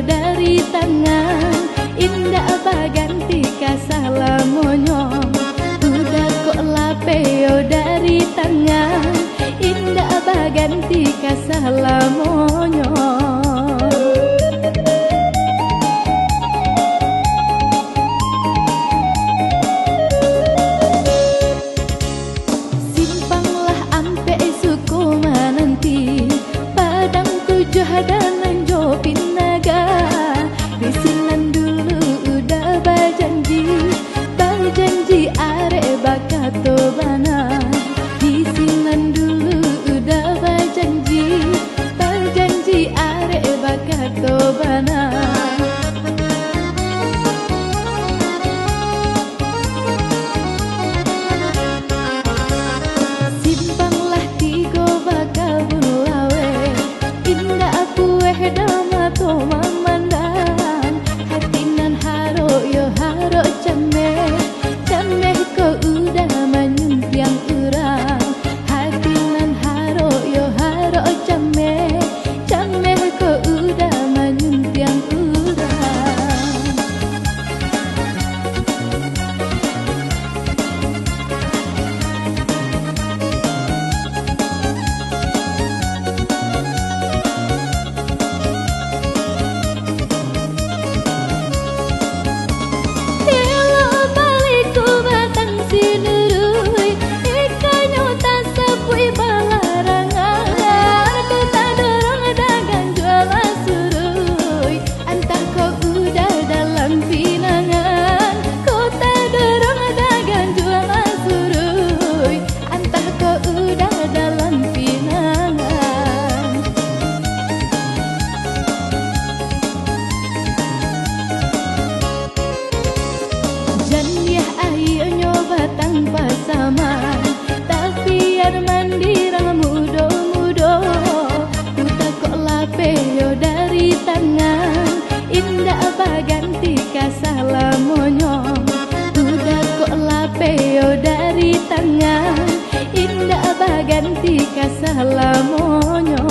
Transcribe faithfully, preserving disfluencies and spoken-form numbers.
dari tangan, indak baganti ka salamonyo. Udah kok lapeh yo dari tangan, indak baganti ka salamonyo. Simpang lah ampek suko mananti, Padang Tujuah Danang jo Pinaga. Di sinan dulu udah bajanji, bajanji arek bakato bana. Di sinan dulu udah bajanji, bajanji arek bakato bana. Simpang lah tigo bakabun laweh, indak pueh doh mato mamandang. Hati nan harok yo harok cameh, cameh ko udah manyuntiang urang. Hati nan harok yo harok cameh, cameh ko udah manyuntiang urang. Elok baliku batang sinuruih, ikanyo tasapuik balarangan. Ko tadorong dagang jual basuruih, antah ko udah dalam pinangan. Ko tadorong dagang jual basuruih, antah ko udah dalam pinangan. Janiah ahianyo batang pasaman, tapi air mandi rang mudo-mudo. Udah kok lapeh yo dari tangan, indak baganti ka salamonyo. Udah kok lapeh yo dari tangan, indak baganti ka salamonyo.